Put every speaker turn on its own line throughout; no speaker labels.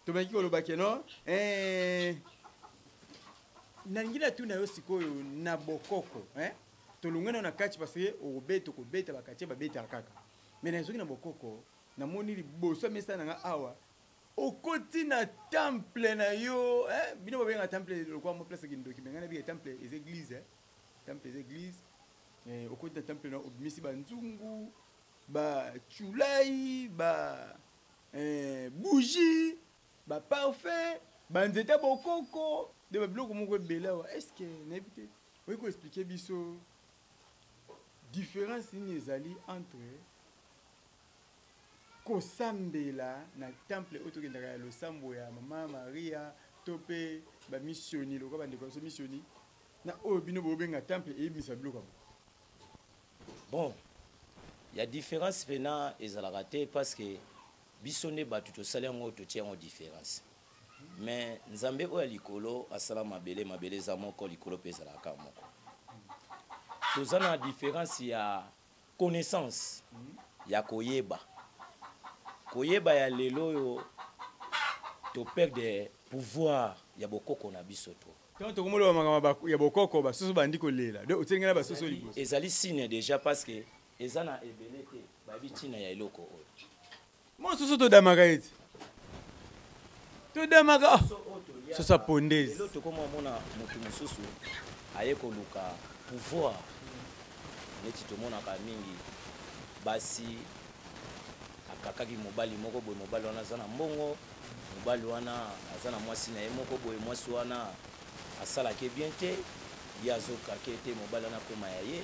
Tobaki koloba ke no eh, nalingi natuna yo sikoyo na bokoko eh? Tolongwe nano na kati parce que okobeta okobeta bakati babetaka kaka, mais nazoki na bokoko, namoni liboso ya mesa na nga awa okoti na temple na yo eh? Bino babenga temple lokola mo place kindoki, mais ngai nabika temple eza église eh? Temple eza église eh, okoti na temple na obimisi banzungu, ba chulai, ba eh, bougie, ba parfum, ba nzete ya bokoko, de ba biloko moko ebele awa. Est ce que nayebi te okoki koexplike biso différence nini ezali entre kosambela na temple oyo tokendaka ya losambo ya mama Maria to mpe bamissioni lokola bandeko na biso missioni, na oyo bino bobenga temple eyebimisa biloko yango?
Bon, ya différence mpena ezalaka te, parce que biso nde bato tosali yango, totie yango différence. Mais Nzambe oyo ya likolo asala mabele, mabele eza moko, likolo mpe ezalaka moko. Toza na différence ya connaissance, ya koyeba. Koyeba ya lelo oyo, toperdre pouvoir ya bokoko na biso to.
Ntango tokomoloba makambo ya bokoko, basusu bandi kolela. Donc otieli ngai na basusu liboso.
Ezali signe déjà, parce que eza na ebele te bayebi ntina ya eloko oyo.
Mosusu todamaka ete todamaka soso pondezi.
Lelo tokoma omona motu mosusu aye koluka pouvoir, neti tomonaka mingi basi akakaki mobali moko boye, mobali wana aza na mbongo, mobali wana aza na mwasi na ye moko boye, mwasi wana asalaki bien te, ye azokake te, mobali wana akoma ya ye.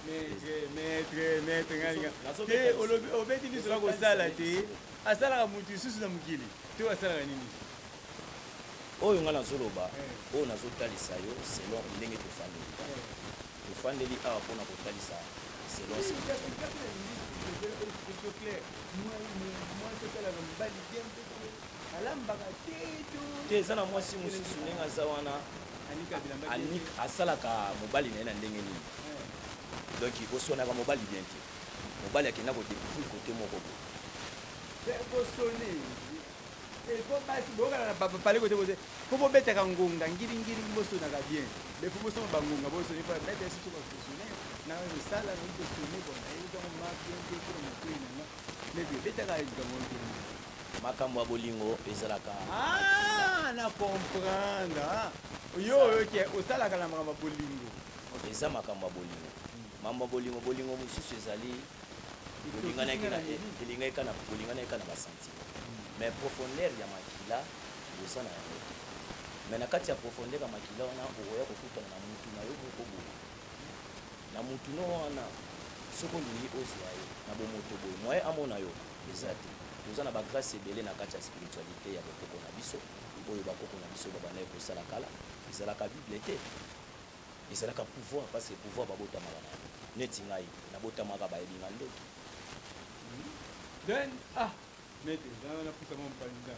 Maître, maître, ngai te olobi obeti biso na kosala te, asalaka motu lisusu na mokili to asalaka nini?
Oyo ngai nazoloba, oyo nazotalisa yo selon ndenge tofandeli, tofandeli awa mpona kotalisa selon spiritualité. Te, eza na mwasi mosusu ndenge aza wana, Anik asalaka mobali na ye na ndenge nini? Donc osonaka mobali bien te, mobali akenda kodécouvrir côté moko boye.
Kosone efo basi boyokana na pale kote bote, fo bobetaka ngonga ngiringiri, bosonaka bien, mais fo bosoma bangonga, bosone fo beta esi soka kosone na kosala na kosone. Bon, nayebi ntango ma bien te mpona motoi na nga, mais ebetaka likambo bien.
Makambo ya bolingo ezalaka.
Ah, na comprendre. Yo oyoki osalaka na makambo ya bolingo.
Eza makambo ya bolingo, makambo ya bolingo. Bolingo mosusu ezali bolinganaki kaka na basentiment, mais profondeur ya makila oza na yango te. Mais na kati ya profondeur ya makila wana, okoya kokutana na mutu na yo moko boye. Na mutu no wana, soki olingi ozwa ye na bomoto boye, moye amona yo eza te. Toza na bagrâce ebele na kati ya spiritualité ya bokoko na biso, oyo bakoko na biso babandaki kosala kala. Ezalaka Bible te, ezalaka pouvoir, parce que pouvoir babotamaka na yango. Neti ngai nabotamaka, bayebi nga ndoki.
Then ah, maître, napusa mwa mopanzi.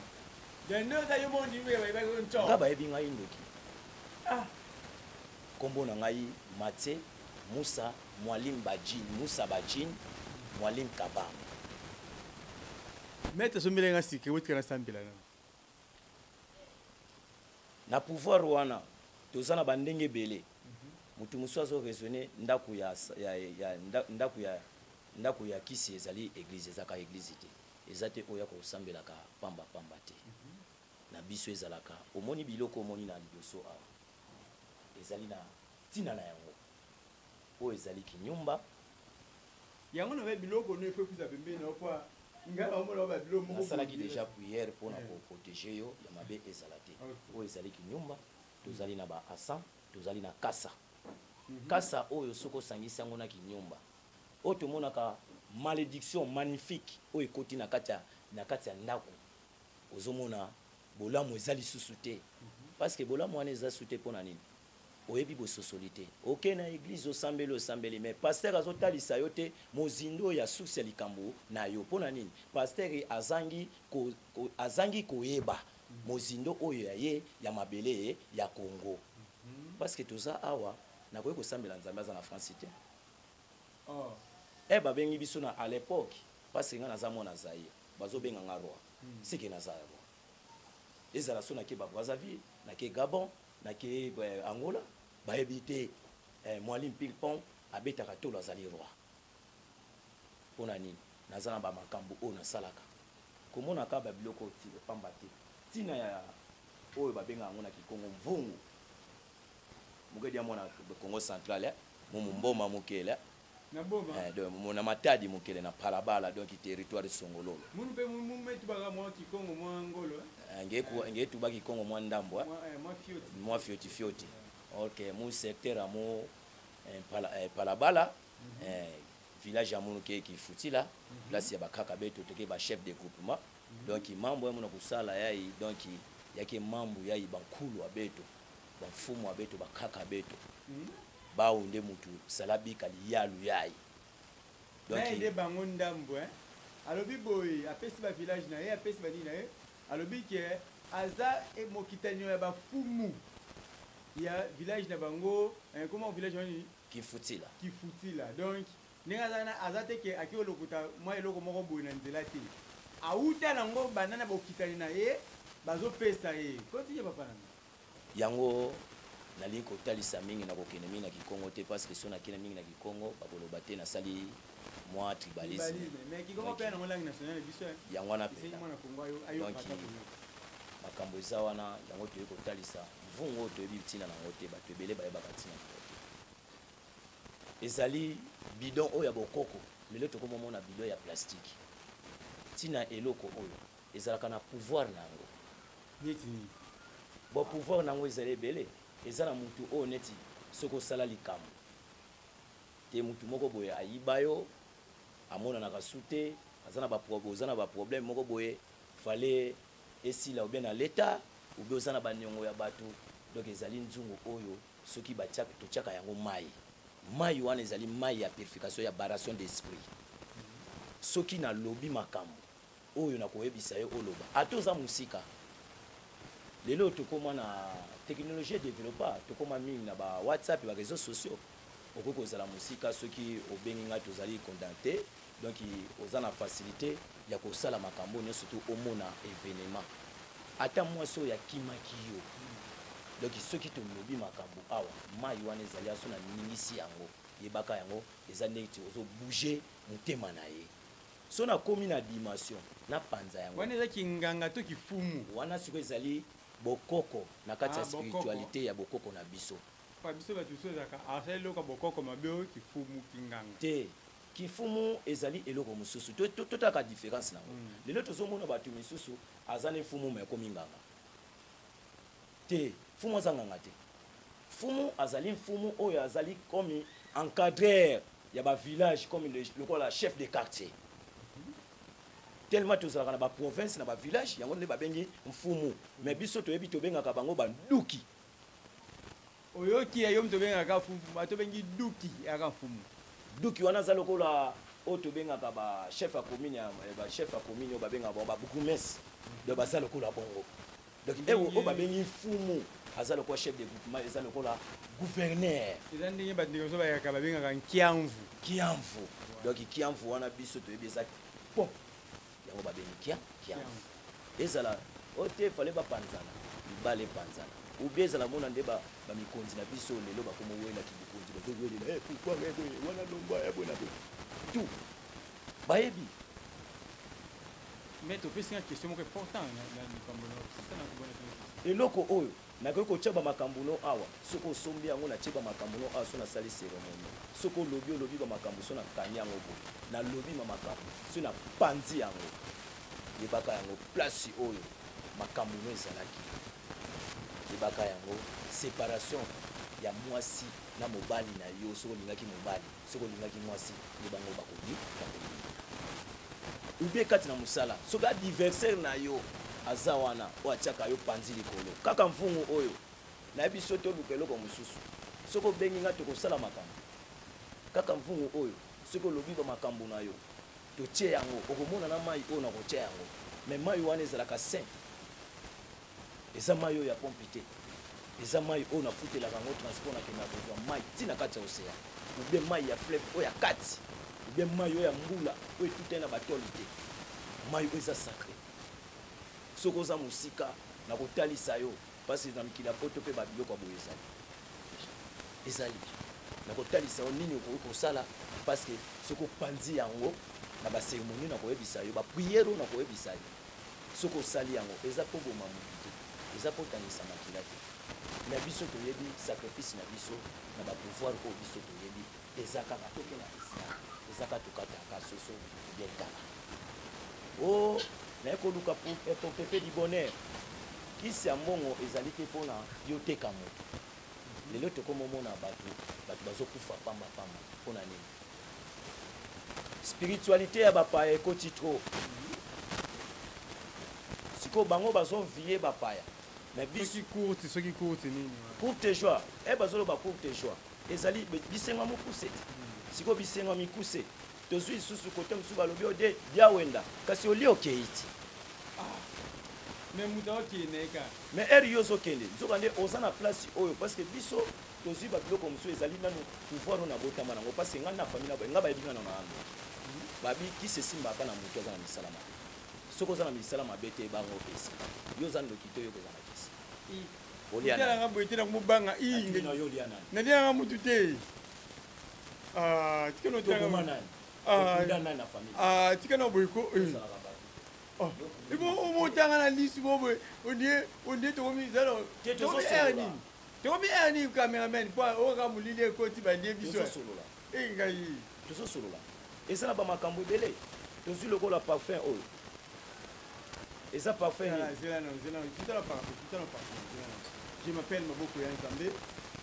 Then nde oza yo mondimi bayebaki yo nco.
Nga bayebi ngai ndoki. Ah, nkombo na ngai Mathieu Musa Mwalim Bajin, Musa Bajin Mwalim Kabamba.
Maître, asombeli nga sikre, botika nasambela nano.
Na pouvoir wana toza na bandenge ebele. Motu mosusu azo raisonne ndako ya kisi ezali église, ezalaka église te, eza te oyo akosambelaka pamba pamba te. Na biso ezalaka, omoni biloko omoni na liboso awa, ezali na ntina na yango. Oyo ezali kinyumba.
Yango na biloko no efo ekuza pembeni na yo, po ngai naomona ba biloko moko.
Nasalaki déjà prière mpona koprotéger yo ya mabe ezala te. Oyo ezali kinyumba. Tozali na ba asan, tozali na kasa. Kasa oyo, soki osangisi yango na kinyumba oyo, tomonaka malédiction magnifique oyo ekoti na kati ya ndako. Ozomona bolamu eza lisusu te, parce que bolamu wana eza su te. Mpo na nini? Oyebi bososoli te. Oke na église, osambeli, osambeli, mais pasteur azotalisa yo te mozindo ya source ya likambo na yo. Mpo na nini? Pasteur azangi koyeba mozindo oyo ya ye ya mabele ya Congo, parce que toza awa, nakoki kosambela Nzambe aza na France te. E babengi biso na à l'époque, parce que nga naza mwana Zaire, bazobenga nga roi, seke naza roi. Ezala so nake ba Brazzaville, nake Gabon, nake Angola, bayebi te Mwalim Ping Pong abetaka tolo azali roi. Pona nini? Naza na ba makambo oyo nasalaka. Komona kaka ba biloko oyo pamba te. Tina ya oyo babengaka yango na kikongo mvungu. Mukedi ya mwana Congo central, mumu mboma mukele.
Na boma.
Donc, na Matadi mokele na Palabala, donc territoire Songololo.
Munu pe mu metubaka mwa kikongo mwa ngolo.
Nge tuba kikongo mwa ndambo.
Mwa fioti.
Mwa fioti fioti. OK, mu secteur amu Palabala, village amu ke kifutila, place ya bakaka beto toke ba chef de groupement. Donc mambo ya muna kusala yayi, donc yake mambo yayi bankulu abeto, bamfumu abeto, bakaka beto. Bawo nde mutu salabika liyalu yayi.
Donc naye nde bango ndambo, hein. Alobi boye apesi ba village na ye, apesi ba nini na ye, alobi ke aza mokitanio ya bafumu ya village na bango, hein, comment village wana nini?
Kifutila.
Kifutila. Donc ndenge aza na, aza te ke aki olokota mwa eloko moko boye na nzela te. Auta nango banda na bokitani na ye bazopesa ye. Continue papa na nga.
Yango nalingi kotalisa mingi na kokende mingi na Kikongo te, parce que so nakende mingi na Kikongo bakoloba te nasali mwa tribalisme.
Tribalisme. Mais Kikongo
Donc,
pe na langue nationale biso, hein.
Yango wana
Esengi
pena.
mwana Kongo ayo, ayo
Donc,
kaka koyoka.
makambo eza wana, yango toyei kotalisa mvungu oyo toyebi ntina nango te, bato ebele bayebaka ntina nango te. Ezali bidon oyo ya bokoko, lelo tokomomona bidon ya plastique. Ntina eloko oyo ezalaka na pouvoir na yango.
Neti nini?
Bon, pouvoir na yango ezali ebele. Eza na mutu oyo neti soki osala likambo te, mutu moko boye ayiba yo, amonanaka su te, aza na ba oza na ba problème moko boye, fallait esila ou bien na l'État, ou bien oza na ba niongo ya bato. Donc ezali nzungu oyo soki batiaka, totiaka yango mai. Mai wana ezali mai ya purification, ya baration d'esprit. Soki nalobi makambo oyo nakoyebisa yo oloba, ata oza mosika. Lelo tokoma na technologie développa, tokoma mingi na ba WhatsApp, ba réseaux sociaux. Okoki kozala mosika soki obengi ngai, tozali contacté. Donc oza na facilité ya kosala makambo nyonso to omona événement. Ata mwasi oyo akimaki yo. Donc soki tolobi makambo awa, mai wana ezali aso na ningisi yango, yebaka yango eza ndenge ozo bouger motema na ye. So nakomi na dimension na panza yango.
Wana eza kinganga to kifumu.
Wana siko ezali bokoko na kati ya
Ah, bokoko.
spiritualité ya bokoko na biso.
Pa biso bato biso ezalaka asali eloko ya bokoko mabe oyo kifumu kinganga.
Te, kifumu ezali eloko mosusu. Totaka différence nango. Lelo tozomona bato misusu aza ne fumu me akomi nganga. Te, fumu aza nganga te. Fumu azali mfumu oyo azali comme encadreur ya ba village, comme lokola chef de quartier. Tellement tozalaka na ba province na ba village, yango nde babengi mfumu. Mais biso toyebi tobengaka bango ba nduki.
Oyoki ya yo moto obengaka fumu, bato bengi duki yaka mfumu.
Duki wana aza lokola oyo tobengaka ba chef ya commune ya, ba chef ya commune oyo babengaka bango ba bourgmestre. Donc baza lokola bongo. Donc, oyo babengi mfumu aza lokola chef de groupement, eza lokola gouverneur.
Eza ndenge bato ndenge mosusu bayaka babengaka Nkiamvu.
Kiamvu. Donc Kiamvu wana biso toyebi eza pont. Yango babengi Kiamvu. Ezala oyo te fallait bapanzana, mibale epanzana. Ou bien ezala mona nde ba mikonzi na biso lelo bakomo wela kibukonzi, bazowelela, pourquoi, boye, wana longwa, boye na boye. Tout. Bayebi.
Mais topesi nga question moko important na likambo na sisa na kobona te.
Eloko oyo nakoki kotia ba makambo no awa, soki osombi yango natie ba makambo no awa, so nasali cérémonie. Soki olobi, olobi ba makambo, so nakangi yango boye, nalobi ma makambo, so napanzi yango. Yebaka yango place oyo makambo no ezalaki. Yebaka yango séparation ya mwasi na mobali na yo, soki olingaki mobali, soki olingaki mwasi, nde bango bakoki, bakoki. Ou bien kati na mosala, soki adversaire na yo aza wana oyo atiaka yo panzi likolo, kaka mvungu oyo nayebi so toluka eloko mosusu, soki obengi nga tokosala makambo, kaka mvungu oyo soki olobi ba makambo na yo totie yango, okomona na mai oyo nakotia yango, mais mai wana ezalaka saint, eza mai oyo ya pompe te, eza mai oyo nafutelaka yango transport nakendaka kozwa mai ti na kati ya océan, ou bien mai ya fleuve oyo ya kati, ou bien mai oyo ya mbula oyo etutani na batole te, mai oyo eza sacré. Soki oza mosika Nakotalisa yo parce na mikili ya poto mpe babiloko ya boye ezali, ezali. Nakotalisa yo nini okoki kosala, parce que soki opanzi yango na bacérémonie, nakoyebisa yo baprière oyo nakoyebisa yo. Soki osali yango, eza mpo boma motu te, eza mpo otangisa makila te. Na biso toyebi sacrifice na biso na bapouvoir oyo biso toyebi, eza kaka toke na islam, eza kaka tokataka soso bien kaka o naye koluka pour du bonheur. Kisi ya mbongo ezali te mpona yo teka moto. Lelo tokomomona bato, bato bazokufa pamba pamba. Mpona nini? Spiritualité ya bapaya ekoti trop. Sikoyo bango bazonvie bapaya, mais biso
Soki courte, soki courte nini?
Courte joie e, bazoloba courte joie ezali bisengo mokuse te. Sikoyo bisengo mikuse tozwi lisusu kote mosusu, balobi ode diawenda, kasi olie okei ti.
Mais moto aokende ye kaka.
Mais heure yo ozokende, nzoka nde oza na place oyo, parce que biso tozwi babiloko mosusu ezali nanu pouvoir oyo nabotama nango, parce que ngai na famille na ngai bayebi ngai na nano babi kisi esimbaka na motu aza na misala mabe. Soki oza na misala mabe te, bango opesi yo, oza ndoki te, oyo kozala na kisi. Olia nani?
Otalanga boye te, na komobanga.
Atuni na yo, olia nani?
Nalianga mutu te. Ah, tika na
toboma
otanga.
Nani?
Ah.
Okunda nani na famille?
Ah, tika na boye ko.
Ozalaka bato.
Oh, ebo omotanga na lisu mo boye, ondie tokomi zalo.
Te,
Tokomi
tozosolola.
air nini? Tokomi air nini, cameraman? Po oyoka molili ekoti, balie biso.
Tozosolola.
E ngai.
Tozosolola, eza na bamakambo ebele tozwi lokola parfum oyo eza parfum
Zela,
nini?
Zela, non, zela, tutala parfum, tutala parfum, zela, non. Je m'appelle Maboko ya Nzambe.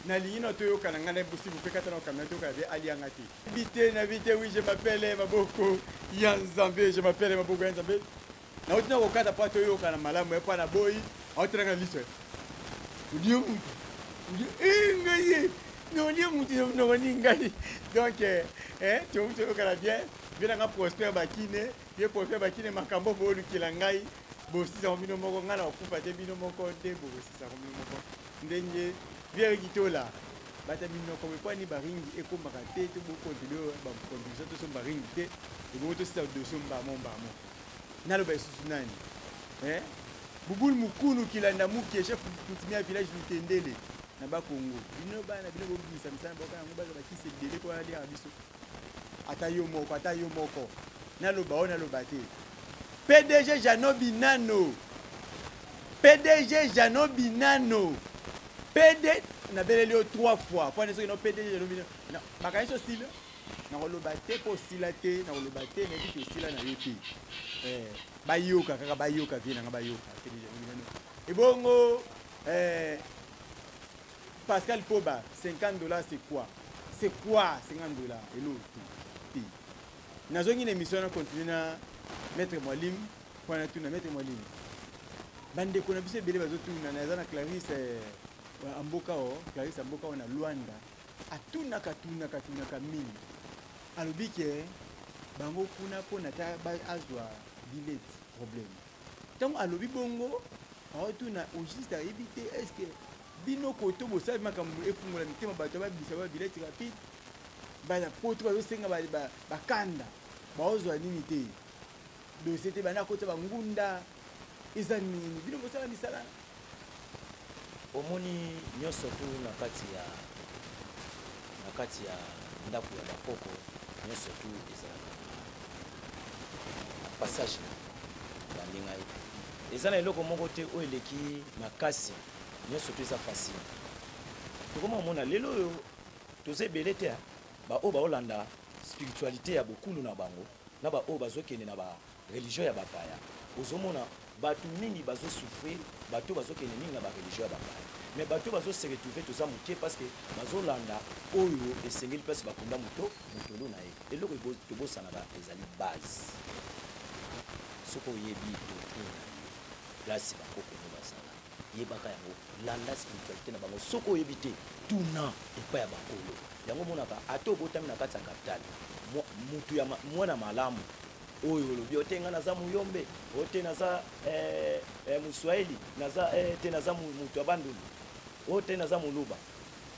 Nalingi na toyoka na ngai na bosi mpe kata na kamera, toyoka be alianga te. Bite na bite, oui, je m'appelle Maboko ya Nzambe, je m'appelle Maboko ya Nzambe. Nauti na kokata mpo toyoka na malamu mpo na boyi aotelanga liso. Odie mutu. Odie eh ngai ye. Non, odie mutu noko ni ngai. Donc eh toyoka na bien. Bien nga Prosper Bakine, ye Prosper Bakine, makambo bolukela ngai. Bosisa bino moko, ngai na kokufa te, bino moko nde bokosisa bino moko. Ndenge Vieux Kitola bata minoko boye, baringi ekomaka te, to bocontribue bacontribution, tosomba ringi te, ebongo tosisa dossier mbamo mbamo. Naloba lisusu nani? Eh? Bubul Mukunu Kilanda Mukie, chef coutumier ya village Lutendele na Bakongo. Bino bana, bino bobimisa misala, boka yango baza bakisi ebele mpo aliaka biso. Ata yo moko, ata yo moko. Naloba oyo naloba te. PDG Jano Binano. PDG Jano Binano. PD nabeleli yo trois fois. Mpo soki no PDG Jano Binano. Makanisi osila? Nakoloba te mpo osila te, nakoloba te, nayebi te osila na yo te. Eh, bayoka kaka, bayoka vie nanga, bayoka PDG Jano Binano. Ebongo eh, Pascal Poba, 50 $, c'est quoi? C'est quoi 50 $? Hello, te. Nazongi na émission na continue na Maître Mwalim, mpo na tuna Maître Mwalim. Bandeko na biso ebele bazotuna, naza na Clarisse Amboka o, Clarisse Amboka o na Luanda. Atunaka, tunaka, tunaka mingi. Alobi ke bango kuna mpona ta azwa billet, problème. Ntango alobi bongo, aotuna au juste, ayebi te est ce que bino koto bosali makambo efungola mitema, bato babisa ba billet rapide, bana poto bazosenga bakanda, baozwa nini te, dossier te, banda kota bangunda eza nini? Bino bosala misala.
Omoni, nyonso tu na kati ya ndako ya bakoko, nyonso tu ezalaka na passage na bandi. Ngai eza na eloko moko te oyo eleki makasi, nyonso tu eza facile. Tokoma omona lelo oyo toza ebele te, baoyo baolanda spiritualité ya bokulu na bango na baoyo bazokende na bareligion ya bapaya. Ozomona bato mingi bazosouffrir, bato bazokende mingi na bareligion ya bapaya, mais bato bazose retrouve toza moke, parce que bazolanda oyo esengeli place bakunda moto motolo na ye. Eloko tobosanaka ezali base. Soki oyebi doctrine na yo, place bakoko no bazala, yebaka yango, landa spiritualité na bango. Soki oyebi te, tuna epai ya bakolo. Yango omonaka ata obotami na kati ya capitale, mutu ya mwana malamu oyo olobi o te, ngai naza muyombe, o te naza moswahili, naza te naza mutu ya Bandundu, o te naza moluba,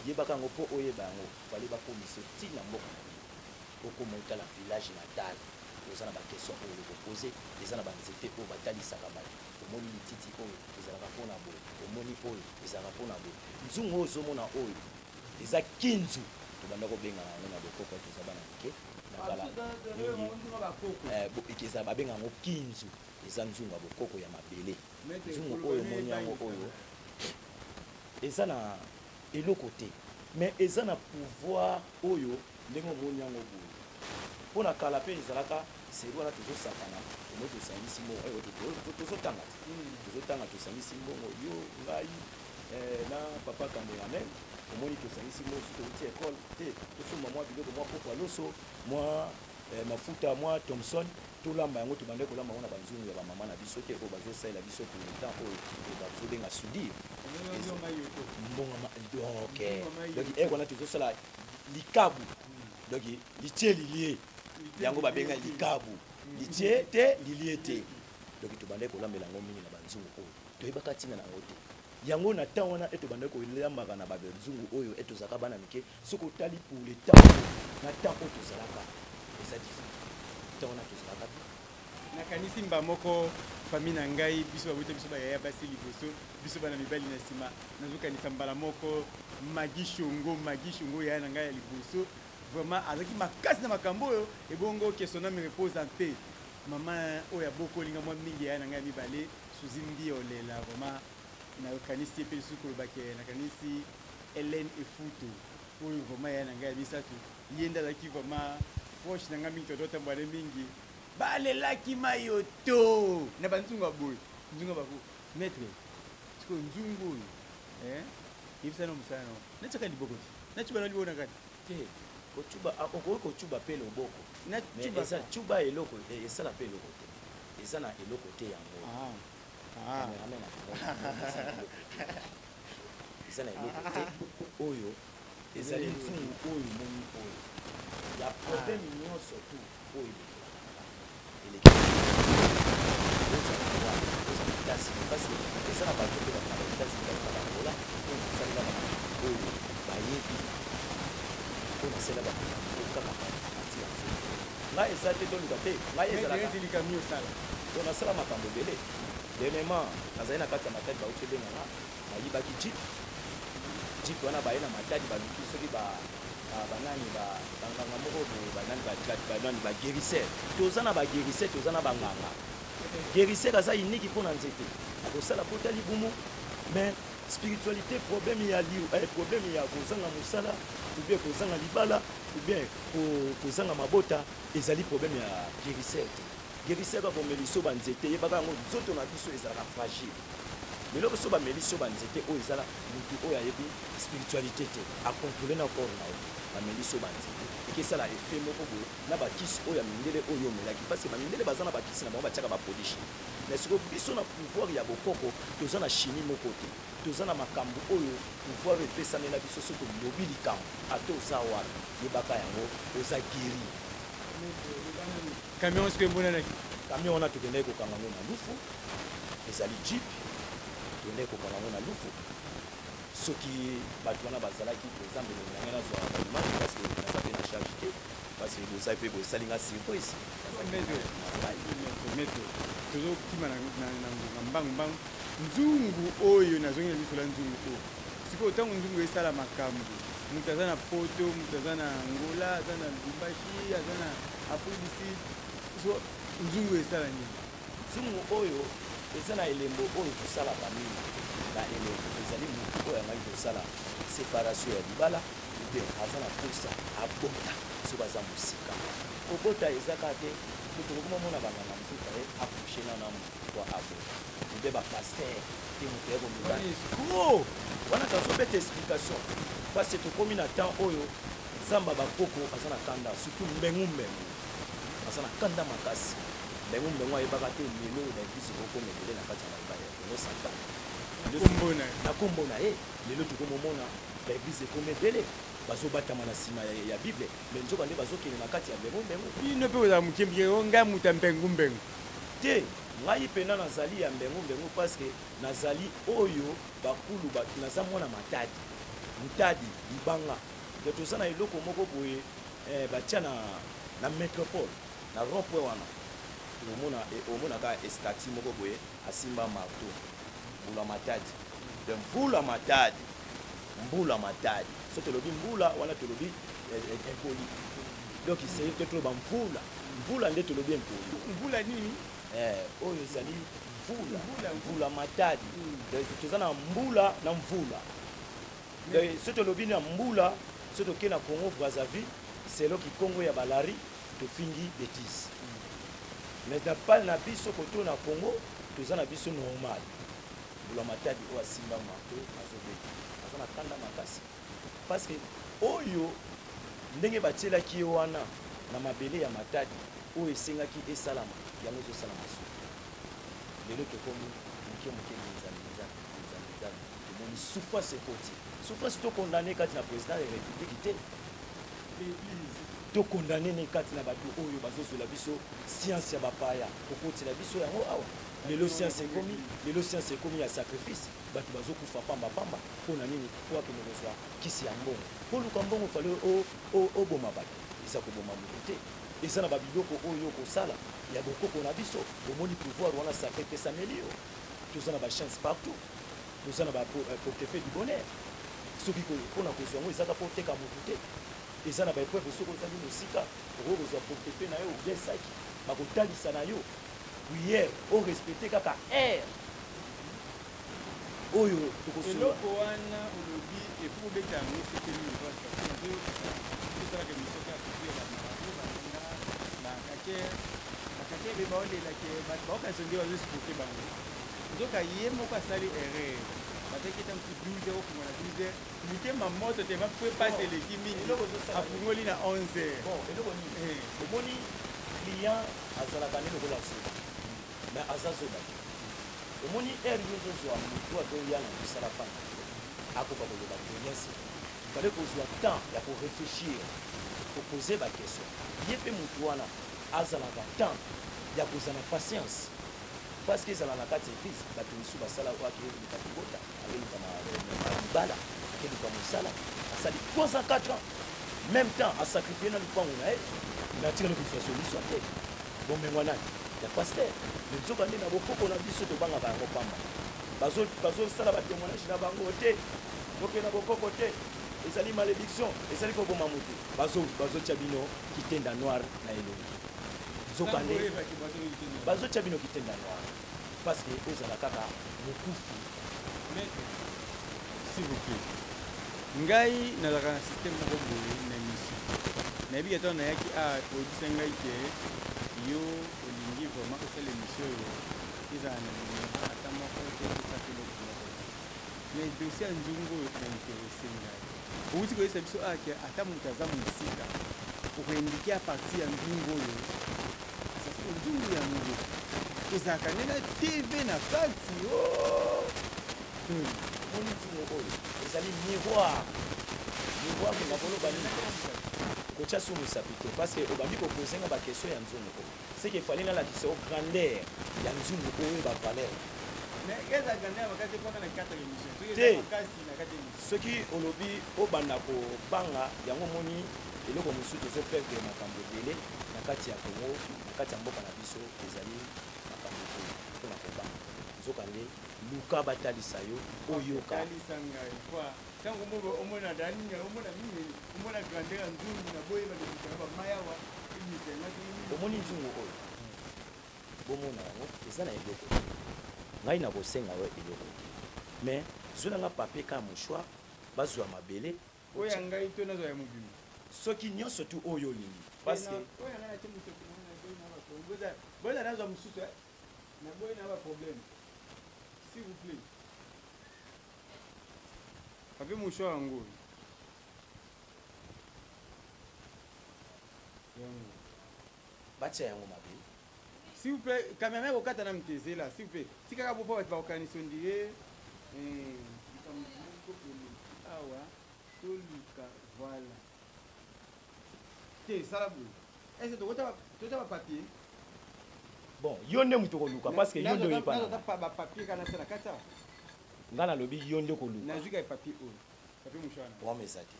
yebaka yango. Mpo oyeba yango, fale bakomisa ntina mboka na bino, okoma otala village natal. Oza na ba question oyo oko poser, eza na ba nzete oyo batalisaka batu, omoni lititi oyo ezalaka pona boye, omoni oyo ezalaka pona boye. Nzungu oyo ozomona oyo eza kinzu, tobanda kobengaka yango na bokoko toza bana mike na kala mingi, eh, eza babengaka yango kinzu, eza nzungu ya bokoko ya mabele. Nzungu oyo omoni yango oyo eza na eloko te mais eza na pouvoir oyo ndenge omoni yango boye mpo na kala mpe ezalaka seri wana tozosakana omoi tosangisi mbongo eh, tozotanga te tozotanga tosangisi mbongo yo ngai eh, na papa cameraman omoni tosangisi mbongo soki touti ekole te tosomba mwa biloko mwa poko ya loso mwa eh, mafuta mwa thomson tolamba yango tobandaki kolamba yango na banzungu ya bamama na biso te oyo bazosalela biso pour le temps oyo bazobenga soudire mbongo donc donc eko wana tozosala likabu donc litie lilie yango babenga likabu litie te lilie te donc tobandaki kolambela yango mingi na banzungu oyo toyebaka ntina na yango te yango na temps wana e tobandaki kolambaka na banzungu oyo e tozalaka bana mike soki otali pour le temps na temps oyo tozalaka eza différent temps wana tozalaka bien.
Nakanisi mba moko famille na ngai biso babota biso bayaya basi liboso biso bana mibali na nsima nazokanisa mbala moko Maggie Shongo Maggie Shongo yaya na ngai ya liboso vraiment azalaki makasi na makambo oyo ebongo que son ame repose en paix mama oyo abokoli nga mwa mingi yaya na ngai ya mibale Suzy Mbiye Olela vraiment nakanisi ye mpe lisusu koloba ke nakanisi Helène Efuto oyo vraiment yaya na ngai ya misato ye nde azalaki vraiment proche na ngai mingi tototambola ne mingi balelaki mayoto na banzungu ya boye nzungu ya bako maître sikoyo nzungu oyo eh yebisa na mosala na natiaka liboko te nacuba na liboko na kati
te kocuba ah, okoki kocuba mpe loboko eza cuba eloko eh, esala mpe eloko te eza na eloko te yango ah. Ah. Eza na eloko te oyo ezali nzungu oyo omoni oyo ya problème nyonso tu oyo eleki ozala wana ozala États-Unis parce que eza na bato mpe bato na États-Unis bato na Angola oyo nasalela bato oyo bayebi oyo nasalela bato oyo kaka parti ya nzungu ngai eza te toluka te ngai ezalaka nasala makambo ebele. Dernièrement, nazali na kati ya Matadi, bauti kobenga nga, bayibaki jeep. Jeep wana baye na Matadi, baluki soki ba banani ba banganga moko boye, banani ba banani ba guérisseur. Toza na ba guérisseur, toza na banganga. Guérisseur aza unique mpo na nzete, akosala pota libumu, mais spiritualité problème ya eh, problème ya kozanga mosala ou bien kozanga libala ou bien kozanga mabota ezali problème ya guérisseur te. Guerisseur akomeliso ba nzete, yebaka yango nzoto na biso ezalaka fragile. Lelo biso bameliso ba nzete oyo ezala mutu oyo ayebi spiritualité te, a contrôler na corps na yo. Bameliso ba nzete ekesala effet moko boye na ba kisi oyo ya mindele oyo omelaki, parce que ba mindele baza na ba kisi na bango batiaka ba produits chimiques. Mais sikoyo biso na pouvoir ya bokoko toza na chimie moko te, toza na makambo oyo pouvoir oyo epesamela biso soki olobi likambo ata oza wapi yebaka yango oza guéri.
Camion sikoyo emonanaki.
Camion wana tokendaki kokanga yango na Lufu, ezali jeep, tokendaki kokanga yango na Lufu. Soki bato wana bazalaki présent mbele na ngai nazwa ba image parce que naza mpe na charge te, parce que bozali mpe bosali nga surprise.
Maître, tozokima na ngonga mbangu mbangu. Nzungu oyo nazongi na miso la nzungu oyo sikoyo, ntango nzungu esala makambo, moto aza na Poto, moto aza na Angola, aza na Lubumbashi, aza na Afrique du Sud, so nzungu esala nini?
Nzungu oyo eza na elembo oyo tosalaka mingi na elembo ezali motu oyo angaki kosala separation ya libala ou bien aza na posa abota soki aza mosika. Kobota eza kaka te po tokoki momona banganga mosusu aye accouche na na motu po abota ou bien ba pasteur te moto aye komema escroc wana tazobeta explication parce que tokomi na temps oyo Nzambe ya bakoko aza na kanda surtout mbengu mbengu aza na kanda makasi mbengu mbengu ayebaka te lelo oyo ba eglise ekokoma ebele na kati ya ya Congo central na kombo na ye lelo tokomomona ba eglise ekoma ebele bazobatama na nsima ya Bible mais nzoka nde bazokende na kati ya mbengu mbengu.
Bino mpe bozala moke moke o ngai moto ya mbengu mbengu.
Te ngai mpena nazali ya mbengu mbengu parce que nazali oyo bakulu ba, naza mwana Matadi Mutadi libanga. Donc toza na eloko moko boye eh, batia na, na metropole. Na rond point wana omona omona kaka estati moko boye asimba marteau, mbula matadi. Donc mvula matadi, mbula matadi, soki tolobi mbula wana tolobi impoli. Donc c'est que toloba mvula, mvula nde tolobi impoli.
Mvula nini?
Oyo ezali mvula, mvula matadi. Donc toza na mbula na mvula. Donc soki tolobi na mbula, soki tokei na Congo Brazzaville, selo kikongo ya balari, tofingi bêtise. Mais na pale na biso koto na Congo, toza na biso normal. Mbula matadi oyo asimba marteau azobeta, aza na kanda makasi parce que oyo ndenge batielaki ye wana na mabele ya matadi oyo esengaki esalama, yango ezosalama soki lelo tokomi moke moke minzami minzami minzami minzami, tomoni souffrance ekoti. Souffrance tokondane kati na président ya république te, tokondane ne kati na bato oyo bazozwela biso science ya bapaya kokotela biso yango awa. Lelo science ekomi, lelo science ekomi ya sacrifice, bato bazokufa pamba pamba. Mpona nini? Po akende kozwa kisi ya mbongo, koluka mbongo fale oboma bato. Eza koboma moto te, eza na babiloko oyo kosala ya bokoko na biso. Omoni pouvoir wana sacré epesameli yo, toza na bachance partout, toza na baportefeuille du bonheur. Soki mpona kozwa yango ezaka mpo oteka motu te, eza na baépreuve. Soki ozali mosika, okoki kozwa portefeuille na yo bien saki, bakotalisa na yo prière, orespecte kaka aire oyo tokosolola.
Eloko wana olobi epo kobeta yango sete mingi, parce que tosalaka émission kaka kote ya bamarabu baninga bakake bakake be baolelake bato baokanisa nde bazoexplique bango, nzoka ye moko asali erreur. Bataki ta mosusu 12 heures, ofungola 12 heures, mitema moto te bapwe pasi eleki mingi, afungoli na 11 heures.
Bon, eloko nini? Omoni, client azalaka nde lokola zoba, mais aza zoba te. Omoni heure yo ozozwa motu azoya na mosala fana, akoka koloba de rien, se fallait kozwa temps ya koréfléchir, kopose baquestion. Ye mpe motu wana azalaka temps ya kozala na patience, parce que ezala na kati ya église, bato mosusu basala oyo akeluka libota, akeluka libala, akeluka mosala, asali 3 ans, 4 ans, même temps asacrifie na lupango na ye, mais atikali kozwa solution te. Bomengwa nani ya pasteur. Mais nzoka nde na bokoko na biso tobangaka yango pamba, bazosala batémoignage na bango te, boke na bokoko te, ezali malédiction, ezali koboma motu. Bazotia bino kitenda noir na elongi, nzoka nde bazotia bino kitenda noir parce que ozala kaka mokufi.
Maître, s'il vous plaît, ngai nazalaka na système moko boye na émission. Nayebi ata nayaki a oyebisa ngai ke yo olingi vraiment osala émission oyo ezala na numéro ata moko te, tosaka eloko moko te. Mais dossier ya nzungu oyo einteresse ngai, outi koyebisa biso ake ata moto aza mosika, okoindike à partir ya nzungu oyo. Nzungu yango ezalaka nde na TV na kati o?
Omoni nzungu oyo ezali miroir, miroir. Nakoloba nini? Kotia su mosapi te, parce que obandi kopose nga baquestion ya nzungu oyo, c'est que fallait nalakisa yo grandeur ya nzungu oyo, bavaleur.
Mais ezalaka grandeur makasi mpaka na kati ya émission? Soki
Te.
eza makasi na kati ya émission.
Soki olobi obanda kobanga yango, omoni eloko mosusu, tozoperdre makambo ebele na kati ya Congo, na kati ya mboka na biso. Ezali makambo oyo mpona kobanga, nzokande luka batalisa yo, oyoka.
Talisa ngai kwa ntango moko omona daninga, omona mingi, omona grandeur ya nzungu na boyeba lobisanga bamayawa ebimisa yango soki nini.
Omoni nzungu oyo, bomona yango eza na eloko te. Ngai nakosenga yo eloko te, mais zwelanga papier ka mouchoir, bazwa mabele.
Oyo ya ngai to nazwa ya mobimba?
Soki nyonso tu oyo olingi, parce que
oyo ya ngai natie mosoki na ngai, naboyi na baproblème. Boza nazwa mosusu, naboyi na baproblème, s'il vous plaît. Papier mouchoir yango oyo, yango.
Batia yango mabe.
S'il vous plaît, cameraman, kokata na mtezela, s'il vous plaît. Tikaka bo mpo bato bakokanisa ondire likambo moko eleki awa. Toluka, voilà te, sala boye, ese tokota bapapier.
Bon, yo nde moto koluka, parce que yo nde oyepa na
Nazwa bapapier kana se na kati awa.
Ngai nalobi yo nde koluka.
Nazwi kaka papier oyo, papier mouchoir na.
Problème eza te.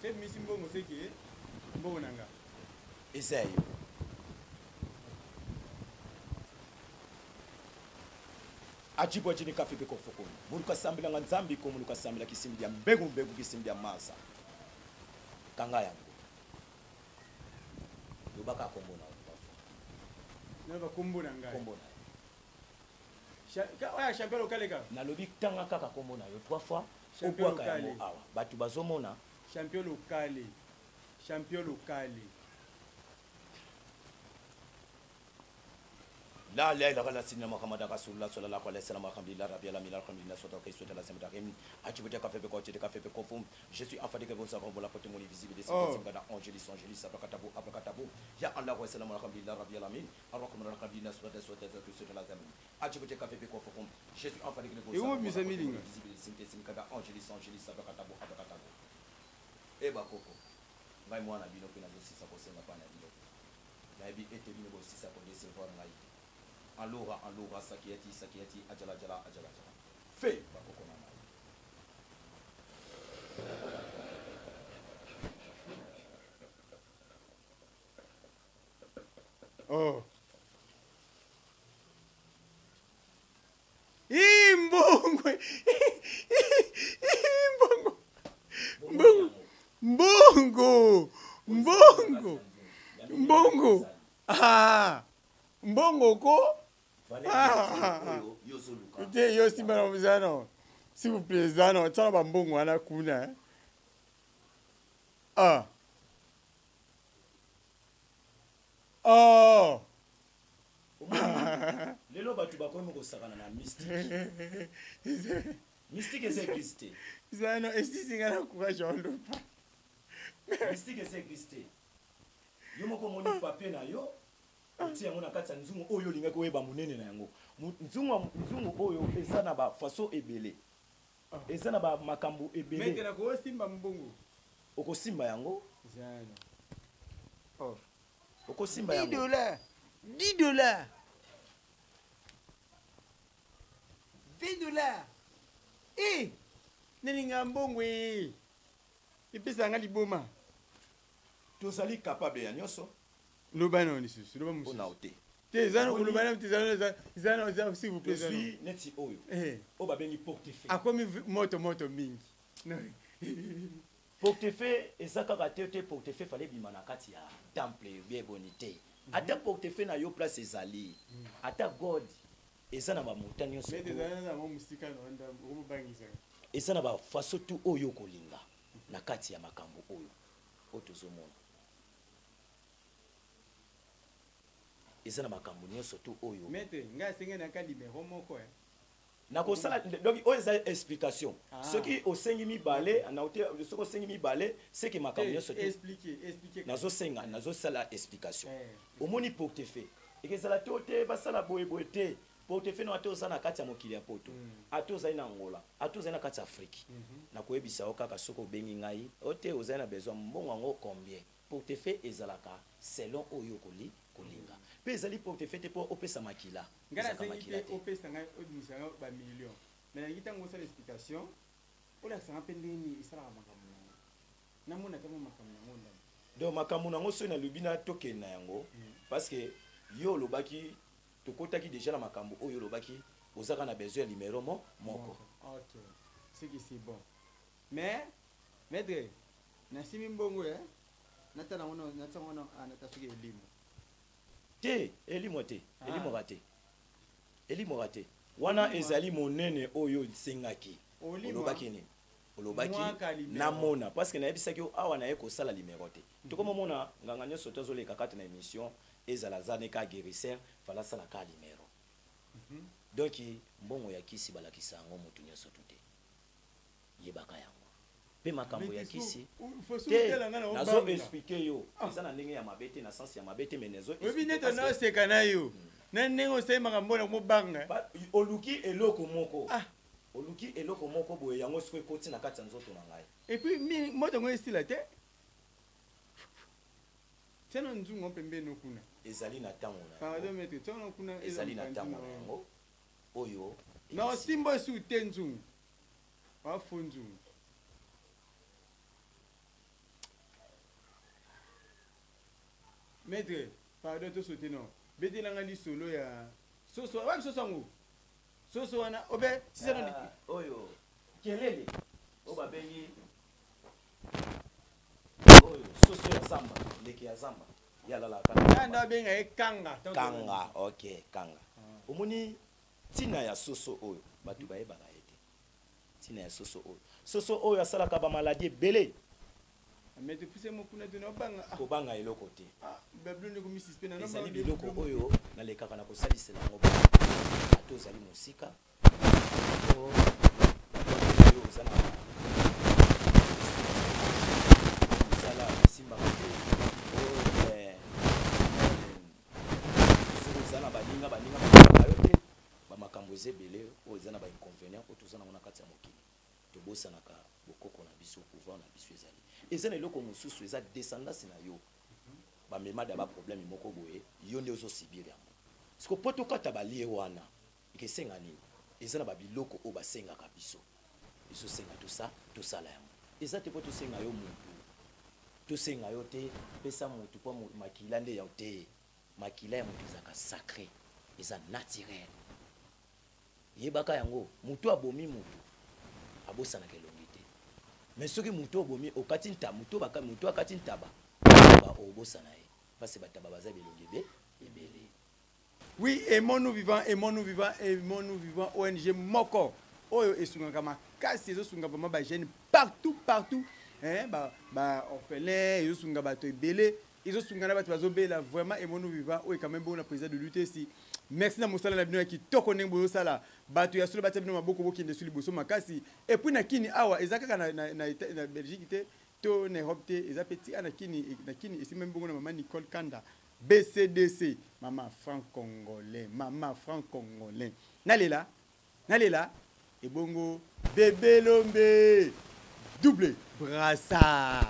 Se misi mbongo, seke mbongo na nga.
Eza ya yo. Ajibwa jini kafi pe kofokoni. Muluka sambila nga nzambi ko muluka sambila kisimbi dia mbegu mbegu kisimbi dia masa. Kanga yango. Lobaka kombo na yo.
Naloba kombo na ngai.
Kombo na yo.
Oya champion lokale kaka.
Nalobi tanga kaka kombo na yo 3 fois.
Champion
Obwaka yango
lokale.
awa. Bato bazomona.
Champion lokale. Champion lokale.
La la ilaha illa sinna Muhammad rasulullah sallallahu alaihi wasallam alhamdulillah rabbil alamin alhamdulillah sota kai sota la semta rem achibute ka fepe ko chete ka fepe ko fum je suis en fatigue vous savez la porte mon visible des
Oh.
signes angelis angelis abracatabu abracatabu ya Allah wa sallam alhamdulillah rabbil alamin arrahman alhamdulillah sota sota sota sota la semta achibute ka fepe ko fum je suis en fatigue vous
Et où
savez
Misa Milinga?
visible des signes angelis angelis abracatabu abracatabu e bakoko ngai mwana bino pe nazosisa kosenga pa na bino nayebi ete bino bosisa kodecevoir ngai te. Alora, alora, sakiati, sakiati, ajala, ajala, ajala, ajala. Fe, bakoko na ngai.
Oh. Ih, mbongo. Ih, mbongo. Mbongo. Mbongo. Mbongo. Mbongo. Ah. Mbongo ko. Ah. Te yo simba na mzano. S'il vous plaît, zano, tsala ba mbongo wana kuna. Eh. Ah. Oh.
Lelo bato bakomi kosakana na mystique. Mystique eza église te.
Zano, esisi nga na courage ya oloba.
Mystique eza église te. Yo moko omoni papier na yo, otie yango na kati ya nzungu oyo olingaki oyeba monene na yango. Nzungu oyo eza na ba façon ebele. Eza na ba makambo ebele.
Maître, nakosimba mbongo.
Okosimba yango?
Zano. Oh.
Okosimba
10
yango.
dollars. 10 dollars. 20 dollars. Eh! Nalinga mbongo eh. Epesa nga liboma.
Tozali capable ya nyonso.
Loba na lisusu, loba mosusu.
Mpona te.
Te, eza na koloba na te, eza na, eza na, eza, s'il vous plaît, eza na.
Tozwi neti oyo.
Eh.
Oyo babengi portefeuille.
Akomi moto moto mingi.
Portefeuille eza kaka te te portefeuille fallait bima na kati ya temple bien bonité. Ata portefeuille na yo place ezali. Ata God eza na ba montant nyonso.
Mais eza na mwa musika na wanda, okomobangisa.
Eza na ba façon tout oyo kolinga na kati ya makambo oyo. Oyo tozomona. Eza na makambo nyonso tout oyo.
Maître, nga asengi na ka numéro moko, eh.
Nakosala, donc oyo eza explication.
Ah.
Soki osengi mibale, na ote, soki osengi mibale, c'est que makambo
Eh,
nyonso tout.
expliquer, expliquer.
Nazosenga, nazosala explication.
Eh.
Omoni portefeuille. Ekezala te te basala boye boye te. Portefeuille no ate oza na kati ya mokili ya poto. Ate ozali na Angola, ate ozali na kati ya Afrique. Nakoyebisa yo kaka soki obengi ngai, ote ozali na besoin mbongo yango combien? Portefeuille ezalaka selon oyo kolinga. Pe ezali portefeuille te po opesa makila.
Nga
Ezalaka
nasengi
makila
te
te.
opesa ngai, obimisa ngai ba million. Mais nalingi ntango osala explication, olakisa nga mpe ndenge nini esalaka makambo yango. Namona ata mwa makambo yango ndambo.
Donc makambo nango soki nalobi na tokende na yango, parce que yo olobaki, tokotaki déjà na makambo oyo olobaki, ozaka na besoin ya numéro moko.
Ok, c'est que c'est bon. Mais, maître, nasimi mbongo, eh? Natala ngo na, natala ngo na, ah, nata soki elimo.
Te, elimo te,
Ah.
elimo te. Elimo te. Wana ezali monene oyo nsengaki.
Olimo.
Olobaki nini? Olobaki
Mwaka limero.
namona parce que nayebisaki yo awa naye kosala limero te. Tokomomona nganga nyonso tozoleka kati na émission ezala zane ka guérisseur, fala sala ka limero. Donc mbongo ya kisi balakisa yango motu nyonso tu te. Yebaka yango. Pe makambo ya
Mais
kisi.
faut
Te,
sous-tela nga na
nazo
obanga.
expliquer yo. Eza na ndenge ya mabe te, na sens ya mabe te, mais nazo
Oyebi
expliquer
neti
parce que
naoseka na yo. Na ndenge osali makambo na mobanga.
Ba, oluki eloko moko.
Ah.
Oluki eloko moko boye yango soki ekoti na kati ya nzoto na ngai.
Et puis moto yango esila te. Tia na nzungu pembeni kuna.
Ezali na ntango na yango.
Pardon maître, tia na kuna
Ezali na ntango na yango. Oyo
Na
ekisi.
osimba su te nzungu. Wa fo nzungu. Maître, pardon tosote no betelanga lisolo ya soso wapi soso yango soso wana obe sisa no.
Ah, oyo kelele oyo babengi oyo soso ya zamba, ndeke ya zamba, ye alalaka na
nda
zamba.
Abenga ye kanga.
Kanga, ok, kanga. Omoni ntina ya soso oyo, bato bayebaka ye te. Ntina ya soso oyo, soso oyo asalaka bamaladi ebele.
Maître, puse mo kuna te, naobanga. Ah,
Kobanga eloko te.
Ah, bablo ndeko misuspect na
Ezali biloko oyo nalekaka na kosalisela yango bato. Ata ozali mosika to oyo oza na mosala esimbaka te, o soki oza na baninga, baninga balingaka yo te, bamakambo eza ebele oyo eza na bainconvénient oyo toza nango na kati ya mokili. Tobosanaka bokoko na biso, pouvoir na biso ezali, eza na eloko mosusu, eza descendance na yo. Bamemada baproblème moko boye, yo nde ozosibir yango. Siko mpo tokata balie wana, ekesenga nini? Eza na babiloko oyo basengaka biso, ezosenga tosa tosala yango. Eza te mpo tosenga yo mutu, tosenga yo te, pesa mutu mpo makila nde ya te. Makila ya moto ezalaka sacré, eza naturel, yebaka yango. Motu abomi motu abosanaka elongi te, mais soki motu obomi okati nta motu motu akati ntaba, ntaba obosana ye parce bataba baza bilongi ebele.
Oui, Aimons-nous vivants, Aimons-nous vivants, Aimons-nous vivants, ONG moko oyo esungaka makasi, ezosunga vraiment bajeune partout partout, hein, ba, ba orphelin, ezosunga bato ebele, ezosunga na bato bazobela. Vraiment, Aimons-nous vivants oyo quand même bongo na président de l'UTC, merci na mosala na bino ya kitoko ndenge bozosala. Bato ya solo batia bino maboko, bokende su liboso makasi. Et puis na kini awa eza kaka na Belgique te to na Europe te, eza mpe tia na kini. Na kini esimbami bongo na mama Nicole Kanda BCDC, mama franc congolais, mama franc congolais. Nalela nalela ebongo bebe lombe double brassard,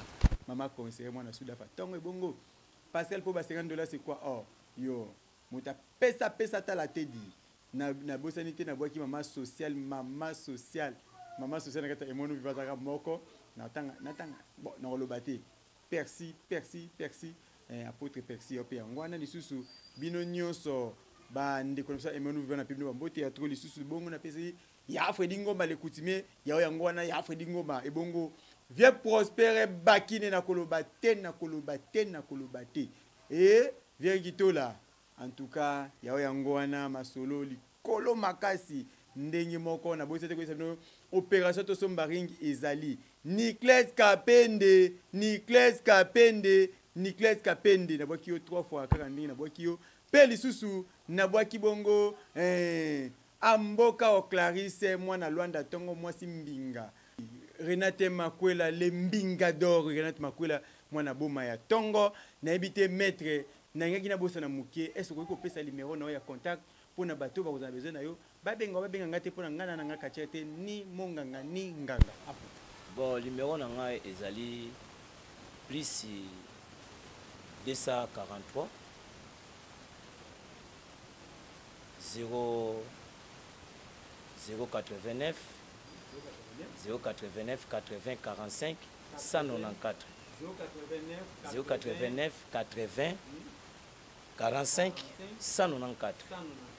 mama conseiller mwana sudafa ntongo ebongo Pascal mpo ba 50 $, c'est quoi? Oh yo moto apesa pesa tala te di nabosani te, nabwaki mama social, mama social, mama social na kati ya Emono Viva azalaka moko natanga natanga. Bon, nakoloba te. Persi, Persi, Persi, apôtre Persi, yo mpe yango wana. Lisusu bino nyonso bandeko na biso ya Emono Viva, na mpe bino bambote ya trop. Lisusu bongo napesi ya Fredi Ngomba le coutumier yao, yango wana ya Fredi Ngomba. Ebongo vie Prospere Bakine, nakoloba te, nakoloba te, nakoloba te. E vie Kitola, en tout cas yao, yango wana masolo likolo makasi. Ndenge moko naboyisa te koyesa bino opération tosomba ring ezali Nicles Kapende, Nicles Kapende, Nicles Kapende, nabwaki yo trois fois kaka ndenge nabwaki yo mpe lisusu nabwaki bongo amboka o Clarisse mwana Lwanda ntongo mwasi mbinga Renate Makwela le mbinga d'or, Renate Makwela mwana boma ya ntongo. Nayebi te maître, nalingaki nabosana moke, est okoki kopesa numero na yo ya contact mpona bato oyo bakozala besoin na yo babenga? Babenga ngai te mpona ngai na nanga katiere te, ni monganga ni nganga apo.
Bon, numéro na ngai ezali plus 243 0 089 089 80 45 194, 089 80 45 194.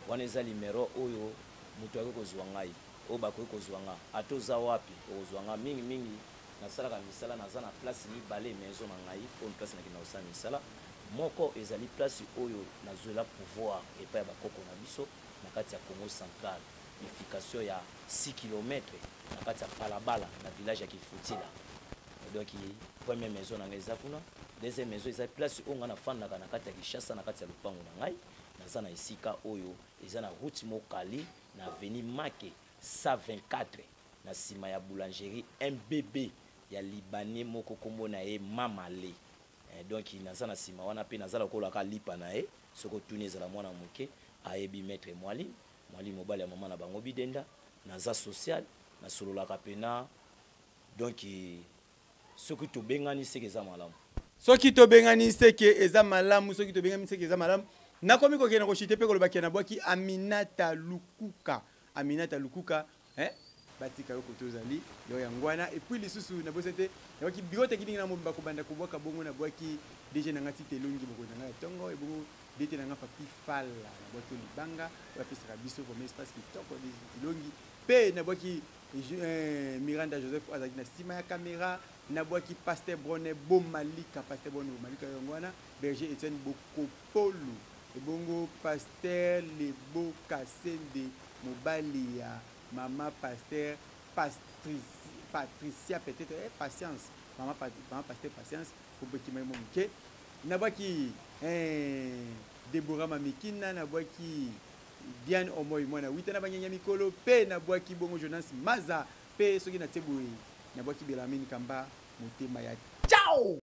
Wana eza numero oyo moto akoki kozwa ngai, oyo bakoki kozwa nga. Ata oza wapi, okozwa nga. Mingimingi nasalaka misala, naza na place mibale. Maison na ngai oyo, place nakenda kosala misala, moko ezali place oyo nazwela pouvoir epai ya bakoko na biso na kati ya Congo Central, bifurcation ya 6 km na kati ya Palabala na village ya Kifutila. Donc première maison na ngai eza kuna. Deuxième maison eza place oyo ngai nafandaka na kati ya Kinshasa, na kati ya lopango na ngai. Naza na esika oyo eza na route Mokali, na avenue Make 124, na nsima ya boulangerie MBB ya Libanais moko, nkombo na ye Mamale. Donc naza na nsima wana mpe naza lokola kaka lipa na ye. Soki otuni, ezala mwana moke ayebi maître Mwali Mwali, mobali ya mama na bango Bidenda. Naza social, nasololaka mpena. Donc soki tobengani, seke eza malamu.
Soki tobengani, seke eza malamu. Soki tobengani, seke eza malamu. Nakomi kokende koshite mpe kolobaki nabwaki Aminata Lukuka, Aminata Lukuka, eh? Batika yo kote ozali yo yango wana. Et puis lisusu nabosani te, nabwaki bureau technique na mobimba kobanda kobwaka bongo, nabwaki DG na nga Tite Elongi, mokonzi na nga ya tongo, ebongo DT na nga Papi Fala, nabwaki yo libanga oyo apesaka biso vraiment espace kitoko, DG Tite Elongi. Pe nabwaki Miranda Joseph oyo azalaki na sima ya camera, nabwaki Pasteur Brone Bomalika, Pasteur Brone Bomalika yango wana, Berger Etienne Bokopolu, ebongo Pasteur Lebo Kasende, mobali ya Maman pasteur Patricia peut-etre eh patience maman maman pasteur patience kombo ekimaki mwa moke nabwaki eh Deborah Mamikina nabwaki Diane Omoy mwana wita na banyanya mikolo pe nabwaki bongo Jonas Maza pe soki natie boye nabwaki Belarmine Kamba motema ya ciao.